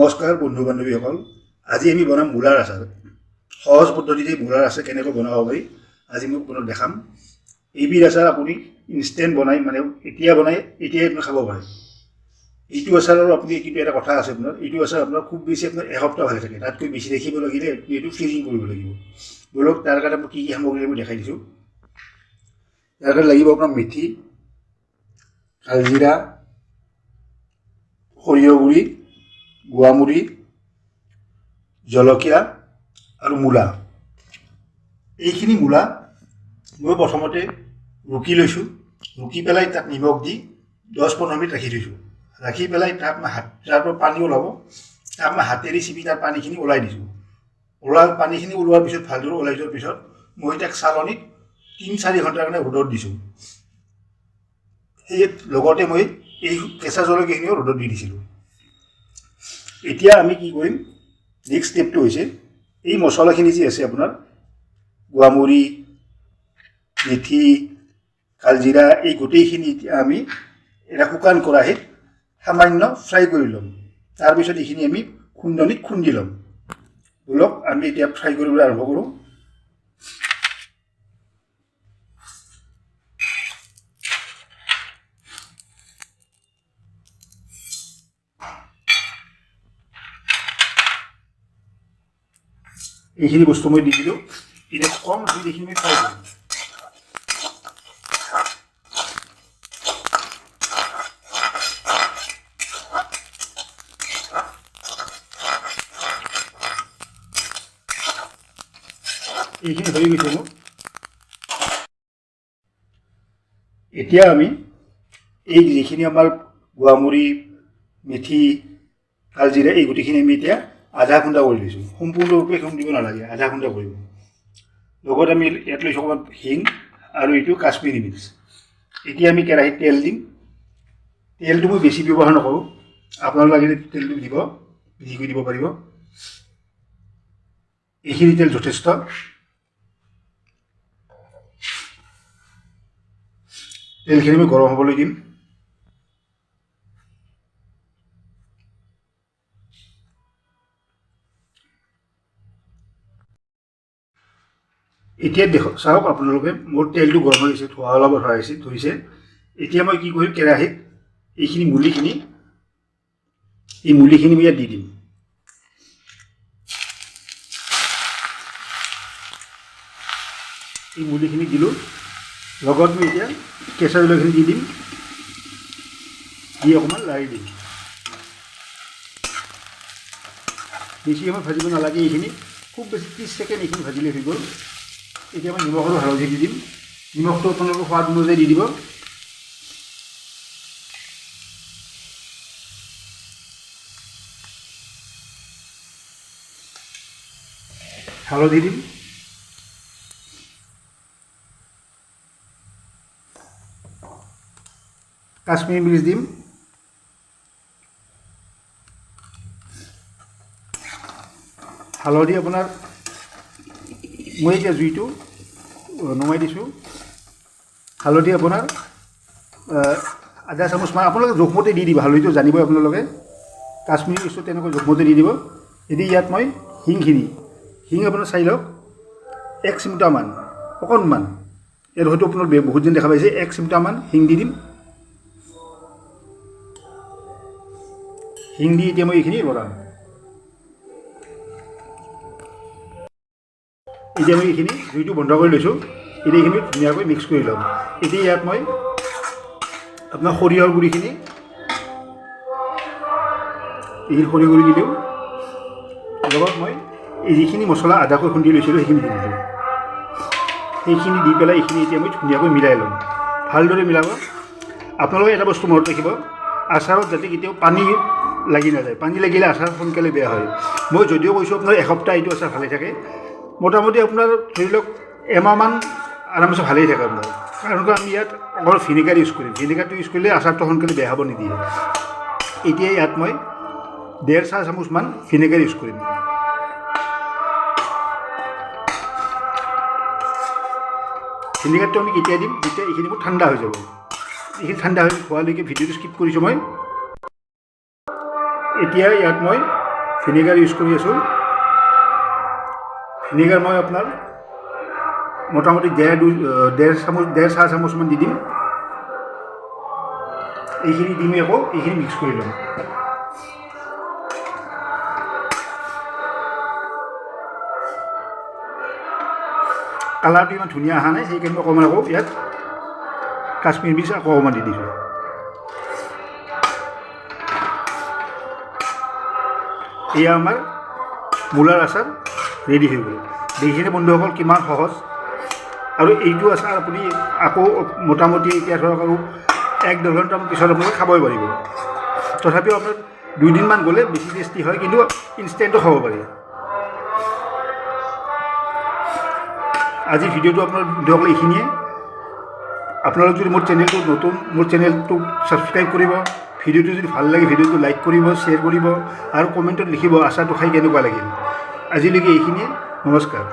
নমস্কাৰ বন্ধু বান্ধৱীসকল, আজি আমি বনাম মূলাৰ আচাৰ। সহজ পদ্ধতিৰে মূলাৰ আচাৰ কেনেকৈ বনাব পাৰি আজি মই আপোনাক দেখাম। এইবিধ আচাৰ আপুনি ইনষ্টেণ্ট বনাই, মানে এতিয়া বনাই এতিয়াই আপুনি খাব পাৰে। এইটো আচাৰৰ আপুনি কিন্তু এটা কথা আছে, আপোনাৰ এইটো আচাৰ আপোনাৰ খুব বেছি আপোনাৰ এসপ্তাহ ভালে থাকে, তাতকৈ বেছি ৰাখিব লাগিলে আপুনি এইটো ফ্ৰিজিং কৰিব লাগিব। ব'লক, তাৰ কাৰণে মই কি কি সামগ্ৰী মই দেখাই দিছোঁ। তাৰ কাৰণে লাগিব আপোনাৰ মেথি, কালজিৰা, সৰিয়হ গুড়ি, গুৱামুৰি, জলকীয়া আৰু মূলা। এইখিনি মূলা মই প্ৰথমতে ৰুকি লৈছোঁ। ৰুকি পেলাই তাক নিমখ দি 10-15 মিনিট ৰাখি থৈছোঁ। ৰাখি পেলাই তাক মই হাত, তাৰ পৰা পানী ওলাব, তাক মই হাতেৰে চিপি তাৰ পানীখিনি ওলাই দিছোঁ। পানীখিনি ওলোৱাৰ পিছত, ভালদৰে ওলাই যোৱাৰ পিছত মই তাক চালনীত 3-4 ঘণ্টাৰ কাৰণে ৰ'দত দিছোঁ। সেই লগতে মই এই কেঁচা জলকীয়াখিনিও ৰ'দত দি দিছিলোঁ। এতিয়া আমি কি কৰিম, নেক্সট ষ্টেপটো হৈছে এই মছলাখিনি যি আছে আপোনাৰ গুৱামুৰি, মেথি, কালজিৰা, এই গোটেইখিনি এতিয়া আমি এটা শুকান কেৰাহীত সামান্য ফ্ৰাই কৰি ল'ম। তাৰপিছত এইখিনি আমি খুন্দনিত খুন্দি ল'ম। ব'লক, আমি এতিয়া ফ্ৰাই কৰিবলৈ আৰম্ভ কৰোঁ। এইখিনি বস্তু মই দি দিলোঁ। এতিয়া কম জুইত এইখিনি মই ফ্ৰাই কৰিম। এইখিনি হৈ গৈছে মোৰ। এতিয়া আমি এই যিখিনি আমাৰ গুৱামুৰি, মেথি, কালজিৰা, এই গোটেইখিনি আমি এতিয়া আধা খুন্দা কৰি লৈছোঁ। সম্পূৰ্ণৰূপে খুন্দিব নালাগে, আধা খুন্দা কৰিব। লগত আমি ইয়াত লৈছোঁ অকণমান হিং আৰু এইটো কাশ্মীৰী মিৰ্চ। এতিয়া আমি কেৰাহীত তেল দিম। তেলটো মই বেছি ব্যৱহাৰ নকৰোঁ, আপোনালোকে লাগিলে তেলটো দিব, বেছিকৈ দিব পাৰিব। এইখিনি তেল যথেষ্ট। তেলখিনি মই গৰম হ'বলৈ দিম। এতিয়া দেখক, চাওক আপোনালোকে, মোৰ তেলটো গৰম হৈ গৈছে, ধোঁৱা ওলাব ধৰিছে। এতিয়া মই কি কৰিম, কেৰাহীত এইখিনি মুলিখিনি, এই মুলিখিনি মই ইয়াত দি দিম। এই মুলিখিনি দিলোঁ, লগত মই এতিয়া কেঁচা জলকীয়াখিনি দি দিম, দি অকণমান লাৰি দিম। বেছি সময় ভাজিব নালাগে এইখিনি, খুব বেছি 30 ছেকেণ্ড এইখিনি ভাজিলে হৈ গ'ল। এতিয়া মই নিমখ আৰু হালধি দি দিম। নিমখটো আপোনালোকে সোৱাদ অনুযায়ী দি দিব। হালধি দিম। কাশ্মীৰী মিৰ্চ দিম। হালধি আপোনাৰ মই এতিয়া জুইটো নমাই দিছোঁ। হালধি আপোনাৰ আধা চামুচমান আপোনালোকে জোখমতে দি দিব, হালধিটো জানিবই আপোনালোকে। কাশ্মীৰী মিৰ্চটো তেনেকৈ জোখমতে দি দিব। এতিয়া ইয়াত মই হিংখিনি, হিং আপোনাৰ চাই লওক, 1 চিমটামান, অকণমান, ইয়াত হয়তো আপোনাৰ বহুত যেন দেখা পাইছে, 1 চিমটামান হিং দি দিম। হিং দি এতিয়া মই এইখিনি লৰাম। এতিয়া মই এইখিনি জুইটো বন্ধ কৰি লৈছোঁ। এতিয়া এইখিনি ধুনীয়াকৈ মিক্স কৰি ল'ম। এতিয়া ইয়াত মই আপোনাৰ সৰিয়হৰ গুড়িখিনি, এইখিনি সৰিয়হ গুড়ি দিলোঁ। লগত মই এই যিখিনি মছলা আধাকৈ খুন্দি লৈছিলোঁ সেইখিনি দি দিলোঁ। সেইখিনি দি পেলাই এইখিনি এতিয়া মই ধুনীয়াকৈ মিলাই ল'ম। ভালদৰে মিলাব। আপোনালোকে এটা বস্তু মনত ৰাখিব, আচাৰত যাতে কেতিয়াও পানী লাগি নাযায়। পানী লাগিলে আচাৰ সোনকালে বেয়া হয়। মই যদিও কৈছোঁ আপোনাৰ এসপ্তাহ এইটো আচাৰ ভালে থাকে, মোটামুটি আপোনাৰ ধৰি লওক এমাহমান আৰামছে ভালেই থাকে আপোনাৰ। কাৰণ আমি ইয়াত অকল ভিনেগাৰ ইউজ কৰিম। ভিনেগাৰটো ইউজ কৰিলে আচাৰটো সোনকালে বেয়া হ'ব নিদিয়ে। এতিয়া ইয়াত মই 1.5 চাহ চামুচমান ভিনেগাৰ ইউজ কৰিম। ভিনেগাৰটো আমি কেতিয়া দিম, যেতিয়া এইখিনি মোৰ ঠাণ্ডা হৈ যাব। এইখিনি ঠাণ্ডা হৈ হোৱালৈকে ভিডিঅ'টো স্কিপ কৰিছোঁ মই। এতিয়া ইয়াত মই ভিনেগাৰ ইউজ কৰি আছোঁ। ভিনেগাৰ মই আপোনাৰ মোটামুটি ডেৰ দুই ডেৰ চামুচ, ডেৰ চাহ চামুচমান দি দিম। এইখিনি দিম, আকৌ এইখিনি মিক্স কৰি ল'ম। কালাৰটো ইমান ধুনীয়া অহা নাই, সেইকাৰণে অকণমান আকৌ ইয়াত কাশ্মীৰ মিৰ্চ আকৌ অকণমান দি দিছোঁ। এয়া আমাৰ মূলাৰ আচাৰ ৰেডি হৈ গ'ল। দেখিছেনে বন্ধুসকল, কিমান সহজ। আৰু এইটো আচাৰ আপুনি আকৌ মোটামুটি এতিয়া ধৰক আৰু 1-1.5 ঘণ্টামান পিছত আপোনালোকে খাবই পাৰিব। তথাপিও আপোনাৰ দুদিনমান গ'লে বেছি টেষ্টি হয়, কিন্তু ইনষ্টেণ্টো খাব পাৰি। আজি ভিডিঅ'টো আপোনাৰ বন্ধুসকল এইখিনিয়ে। আপোনালোক যদি মোৰ চেনেলটো নতুন, মোৰ চেনেলটো ছাবস্ক্ৰাইব কৰিব। ভিডিঅ'টো যদি ভাল লাগে ভিডিঅ'টো লাইক কৰিব, শ্বেয়াৰ কৰিব আৰু কমেণ্টত লিখিব আচাৰটো খাই কেনেকুৱা লাগিল। আজিলৈকে এইখিনিয়ে, নমস্কাৰ।